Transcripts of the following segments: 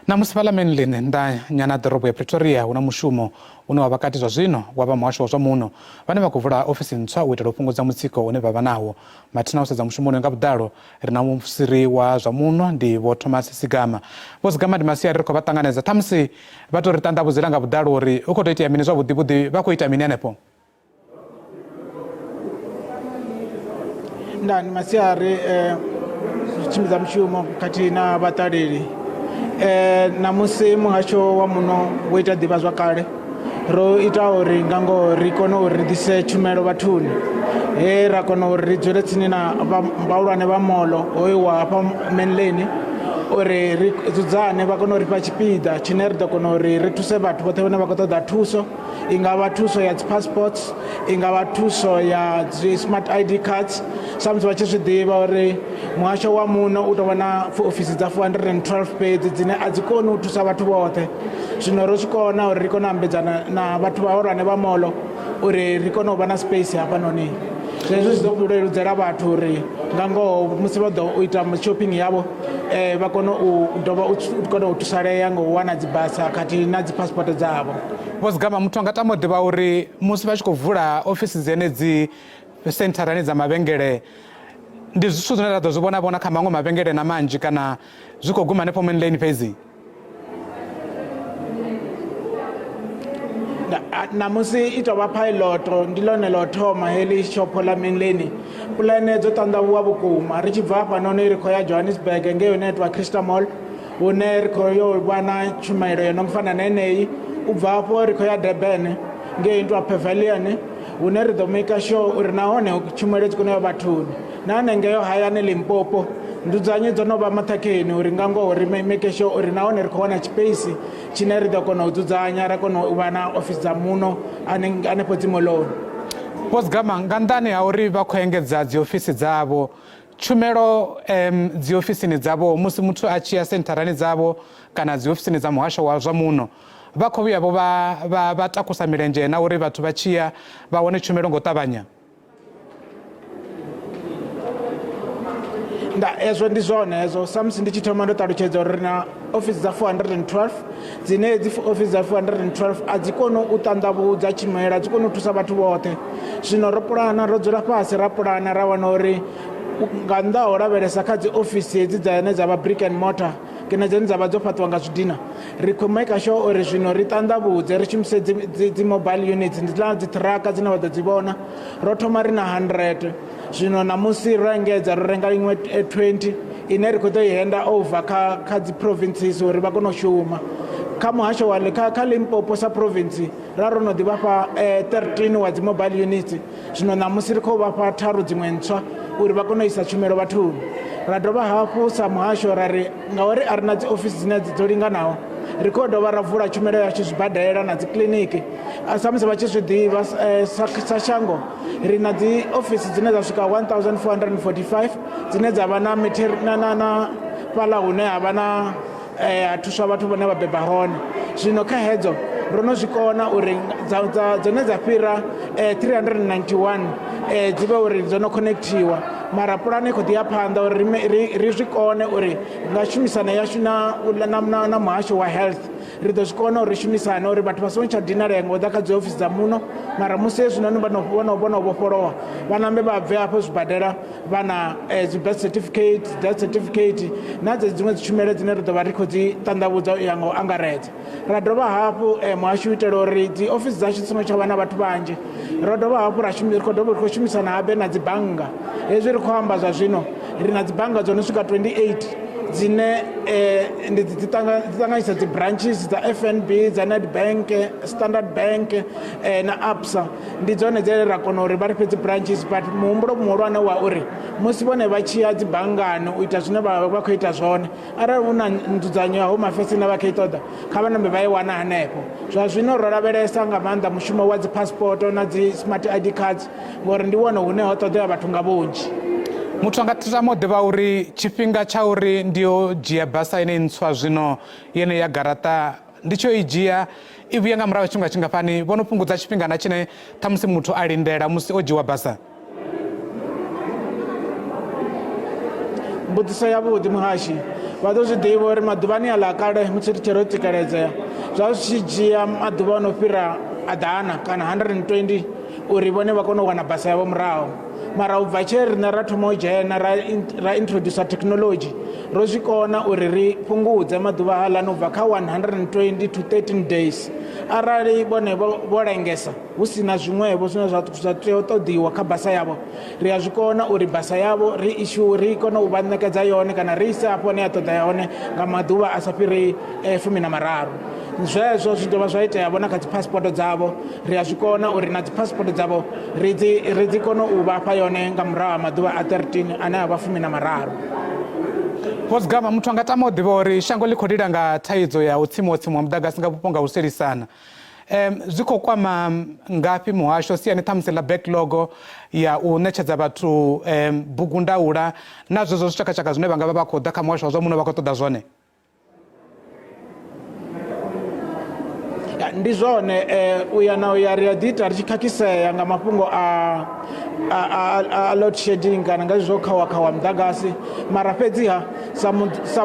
Ṋamusi fhaḽa Menlyn, nnḓa nyana ḓorobo ya Pretoria, hu na mushumo une wa vha kati zwa zwino wa vha muhasho wa zwa muno vhane vha khou vula ofisi ntswa u itela u fhungudza mutsiko une vha vha nawo. Mathina u sedza mushumo uno nga vhuḓalo, ri na muofisiri wa zwa muno ndi Vho Thomas Sigama. Vho Sigama, ndi masiari ri khou vha ṱanganedza. Ṱhamusi vha tou ri ṱanḓavhudzela nga vhuḓalo uri hu khou tou itea mini zwavhuḓi vhuḓi, vha khou ita mini hanefho? Ndaa ndi masiari tshimbidza mushumo khathihi na vhaṱaleli ṋamusi muhasho wa muno wo ita ḓivhazwakale ro ita uri nga ngoho ri kone uri ri ḓise tshumelo vhathuni he ra kona uri ri dzule tsini na vhahulwane vha moḽo hoyu wa hafha Menlyn uri ri dzudzane vha kone u ri fha tshipiḓa tshine ri ḓo kona uri ri thuse vhathu vhoṱhe vhane vha khou ṱoḓa thuso. I nga vha thuso ya dzi passports, i nga vha thuso ya dzi smart ID cards sa musi vha tshi zwi ḓivha uri muhasho wa muno u tou vha na ofisi dza 412 fhedzi dzine a dzi koni u thusa vhathu vhoṱhe. Zwino ro zwi kona uri ri kone u ambedzana na vhathu vhahulwane vha moḽo uri ri kone u vha na space hafhanoni. Zwezwo zwi ḓo leludzela vhathu uri nga ngoho musi vha ḓo u ita shopping yavho vha kone u dovha u kona u thusalea nga u wana dzi basa khathihi na dzi passport dzavho. Vho Zigama, muthu anga tama u ḓivha uri musi vha tshi khou vula ofisi dzenedzi sentharani dza mavhengele ndi zwithu zwine ra ḓo zwi vhona vhona kha maṅwe mavhengele na manzhi kana zwi khou guma hanefho Menlyn fhedzi? Ṋamusi i tou vha pilot ndi ḽone ḽo thoma heḽi shopho ḽa Menlyn. Pulane dzo ṱanḓavhuwa vhukuma ri tshi bva hafhanoni ri khou ya Johannesburg ngei hune ha itwa Crystal Mall hune ri khou yo vha na tshumelo yo no fana na yeneyi. U bva hafho ri khou ya Durban ngei itwa Pavilion hune ri ḓo maker sure uri nahone tshumelo dzi kone u ya vhathuni. Na hanengeo hayani Limpopo nzudzanyo dzo no vha maṱhakheni uri nga ngoho ri make sure uri nahone ri khou wana tshipeisi tshine ri ḓo kona u dzudzanya ra kona u vha na ofisi dza muno hanefho dzimoḽoni. Vho Zigama, nga nnḓani ha uri vha khou engedza dziofisi dzavho, tshumelo um dziofisini dzavho musi muthu a tshi ya sentharani dzavho kana dziofisini dza muhasho wa zwa muno vha khou vhuya vho vha vha vha takusa milenzhe na uri vhathu vha tshi ya vha wane tshumelo nga u ṱavhanya? Nda hezwo ndi zwone hezwo sa musi ndi tshi thoma ndo ṱalutshedza uri ri na ofisi dza 412 dzine hedzi ofisi dza 412 a dzi koni u ṱanḓavhudza tshumelo a dzi koni u thusa vhathu vhoṱhe. Zwino ro pulana ro dzula fhasi ra pulana ra wana uri nga nnḓa ha u lavhelesa kha dzi ofisi hedzi dzine dza vha brick and mortar kana dzine dza vha dzo fhaṱiwa nga zwidina ri khou maker sure uri zwino ri ṱanḓavhudze ri shumise dzi, dzi, dzi mobile units ndi dziḽa dzi ṱhiraka dzine vha ḓo dzi vhona. Ro thoma ri na 100 zwino ṋamusi ro engedza ro renga iṅwe 20 ine ri khou ḓo i henda over kha, kha dzi provinces uri vha kone u shuma. Kha muhasho wa kha, kha Limpopo sa province ra ro no ḓi vhafha 13 wa dzi mobile units zwino ṋamusi ri khou vhafha tharu dziṅwe ntswa uri vha kone u isa tshumelo vhathuni. Ra dovha hafhu sa muhasho ra ri ngauri a ri na dzi ofisi dzine dzo linganaho ri khou dovha ra vula tshumelo yashu zwibadela na dzi kiḽiniki sa musi vha tshi zwi ḓivha sa shango ri na dzi ofisi dzine dza swika 1445 dzine dza vha na na na na fhaḽa hune ha vha na ha thuswa vhathu vhane vha beba hone. Zwino kha hedzo ro no zwi kona uri dzone dza fhira 391 dzi vhe uri dzo no khonekthiwa mara pulane i khou ḓi ya phanḓa uri ri zwi kone uri nga shumisano yashu na, na, na, na muhasho wa health ri ḓo zwi kona uri ri shumisane uri vhathu vha songo tsha dinalea nga u ḓa kha dzi ofisi dza muno mara musi hezwinoni vho no vhofholowa vha nambe vha bve hafho zwibadela vha na dzi birth certificate, death certificate na dze dziṅwe dzitshumelo dzine ri ḓo vha ri khou dzi ṱanḓavhudza u ya nga u angaredza. Ra dovha hafhu muhasho u itela uri dzi ofisi dzashu dzi songo tsha vha na vhathu vhanzhi ro dovha hafhu ra ri khou dovha ri khou shumisana habe na dzi bannga. Hezwi ri khou amba zwa zwino ri na dzi bannga dzo no swika 28 dzine ndi dzi ṱanganyisa dzi branches dza FNB, dza Nedbank, Standard Bank na ABSA. Ndi dzone dze ra kona uri vha ri fhe dzi branches but muhumbulo muhulwane wa uri musi vhone vha tshi ya dzi banngani u ita zwine vha vha khou ita zwone arali hu na nzudzanyo ya home affairs ine vha khou i ṱoḓa kha vha nambe vha i wana hanefho. Zwa zwino ro lavhelesa nga maanḓa mushumo wa dzi passport na dzi smart ID cards ngori ndi wone hune ho ṱoḓea vhathu nga vhunzhi. Muthu anga tama u ḓivha uri tshifhinga tsha uri ndi yo dzhia basa ine ntswa zwino yeneyi ya garaṱa ndi tshi yo i dzhia i vhuya nga murahu ha tshifhinga tshingafhani, vho no fhungudza tshifhinga na tshine ṱhamusi muthu a lindela musi o dzhiwa basa? Mbudziso yavhuḓi muhashi. Vha ḓo zwi ḓivha uri maḓuvhani aḽa kale musi ri tshi ro tsikeledzea zwa zwi tshi dzhia maḓuvha o no fhira a ḓana kana 120 uri vhone vha kone u wana basa yavho murahu. Mara u bva tshe riṋe ra thoma u dzhena ra introducer thekhinolodzhi ro zwi kona uri ri fhungudze maḓuvha haaḽani u bva kha 120 to 13 days. Arali vhone vho lengesa hu si na zwiṅwevho zwine zwa tea u ṱoḓiwa kha basa yavho, ri a zwi kona uri basa yavho ri issue ri kone u vha ṋekedza yone kana ri ise hafho hune ya ṱoḓea hone nga maḓuvha a sa fhiri 13. Zwezwo zwi dovha zwa itea vho na kha dzi phasipoto dzavho, ri a zwi kona uri na dzi phasipoto dzavho ri dzi ri dzi kone u vha fha yone nga murahu ha maḓuvha a 13 ane a vha 13. Vho Zigama, muthu anga tama u ḓivha uri shango ḽi khou lila nga thaidzo ya u tsimiwa tsimiwa muḓagasi nga vhupo nga u selisana. Zwi khou kwama ngafhi muhasho siani ṱhamusi ḽa backlog ya u ṋetshedza vhathu bugu ndaula na zwezwo zwitshakatshaka zwine vha nga vha vha khou ḓa kha muhasho wa zwa muno vha khou ṱoḓa zwone? Ndi zwone u ya na u ya ri a ḓi ita ri tshi khakhisea nga mafhungo a a load shedding kana nga zwo khawa khawa muḓagasi, mara fhedziha sa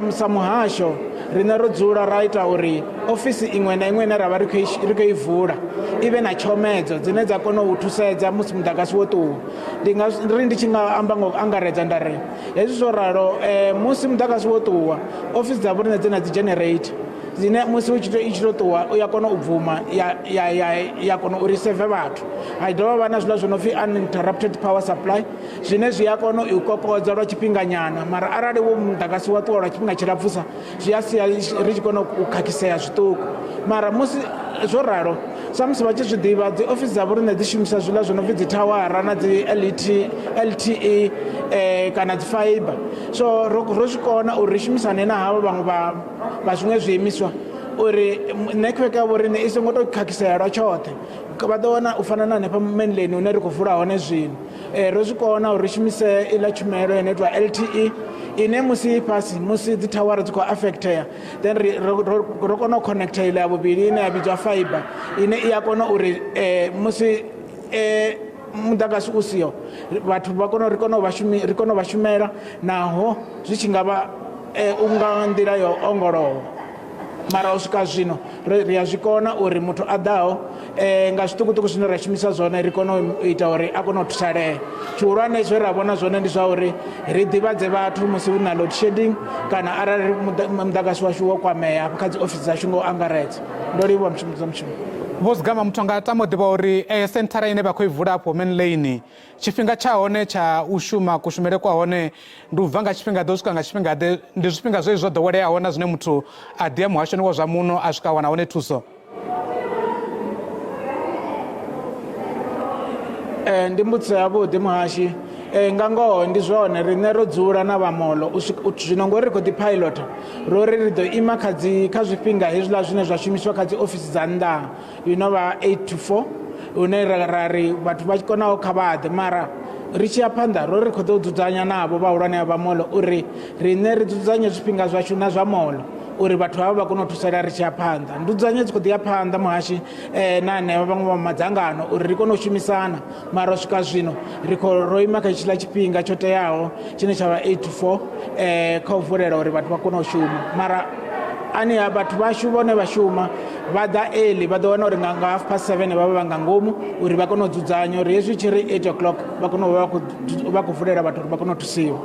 sa muhasho riṋe ro dzula ra ita uri ofisi iṅwe na iṅwe ine ra vha ri khou i vula i vhe na tshomedzo dzine dza kona u thusedza musi muḓagasi wo ṱuwa. Ndi nga ri ndi tshi nga amba nga u angaredza nda ri hezwi zwo ralo musi muḓagasi wo ṱuwa ofisi dza vho riṋe dzi na dzi generator dzine musi u tshi i tshi to ṱuwa u ya kona u bvuma ya ya ya ya kona uri seve vhathu. Ha dovha vha na zwiḽa zwo no pfhi uninterrupted power supply zwine zwi a kona u kokodza lwa tshifhinga nyana, mara arali wo muḓagasi wa ṱuwa lwa tshifhinga tshilapfusa zwi a sia ri tshi kona u khakhisea zwiṱuku. Mara musi zwo ralo sa musi vha tshi zwi ḓivha dzi ofisi dza vhoriṋe dzi shumisa zwiḽa zwo no pfhi dzi thawara na dzi LTE kana dzi fiber, so ro zwi kona uri ri shumisane na havha vhaṅwe vha zwiṅwe zwiimiswa uri network ya vhoriṋe i songo to khakhisea lwa tshoṱhe. Vha ḓo wana u fana na hanefha Menlyn hune ri khou vula hone zwino, ro zwi kona uri ri shumise iḽa tshumelo ine itiwa LTE ine musi i fhasi musi dzi thawara dzi khou affectea then ro kona u connecta iḽa ya vhuvhili ine ya vhidzwa fiber ine i a kona uri musi muḓagasi u siho vhathu vha kona ri kone u ri kone u vha shumela naho zwi tshi nga vha u nga nḓila yo ongolowa. Mara u swika zwino ri a zwi kona uri muthu a ḓaho nga zwiṱukuṱuku zwine ra shumisa zwone ri kone u ita uri a kone u thusalea. Tshihulwane zwe ra vhona zwone ndi zwa uri ri ḓivhadze vhathu musi hu na load shedding kana arali muḓagasi washu wo kwamea hafha kha dzi ofisi dzashu nga u angaredza. Ndo livhuwa mushumo mushumo. Vho Zigama, muthu anga tama u ḓivha uri senthara ine vha khou i vula afho Menlyn tshifhinga tsha hone tsha u shuma kushumele kwa hone ndi u bva nga tshifhinga ḓe u swika nga tshifhinga ḓe, ndi zwifhinga zwezwi zwo ḓoweleaho na zwine muthu a ḓi ya muhashoni wa zwa muno a swika a wana hone thuso? Ndi mbudziso yavhuḓi muhashi. Nga ngoho ndi zwone riṋe ro dzula na vha moḽo zwino ngori ri khou ḓi pilot ro ri ri ḓo ima kha dzi kha zwifhinga hezwiḽa zwine zwa shumiswa kha dzi ofisi dza nnḓa i no vha 8 to 4 hune ra ri vhathu vha konaho kha vha ḓe, mara ri tshi ya phanḓa ro ri khou ḓo dzudzanya navho vhahulwane vha moḽo uri riṋe ri dzudzanye zwifhinga zwashu na zwa moḽo uri vhathu havha vha kone u thusalea ri tshi ya phanḓa. Ndudzanyo dzi khou ḓi ya phanḓa muhashi na hanevha vhaṅwe vha madzangano uri ri kone u shumisana, mara u swika zwino ri khou ro ima kha hetshiḽa tshifhinga tsho teaho tshine tsha vha 8 to 4 kha u vulela uri vhathu vha kone u shuma. Mara ani vhathu vhashu vhone vha shuma vha ḓa early vha ḓo wana uri nga 7:30 vha vha vha nga ngomu uri vha kone u dzudzanya uri hezwi tshi ri 8 o'clock vha kone u vha vha khou vulela vhathu uri vha kone u thusiwa.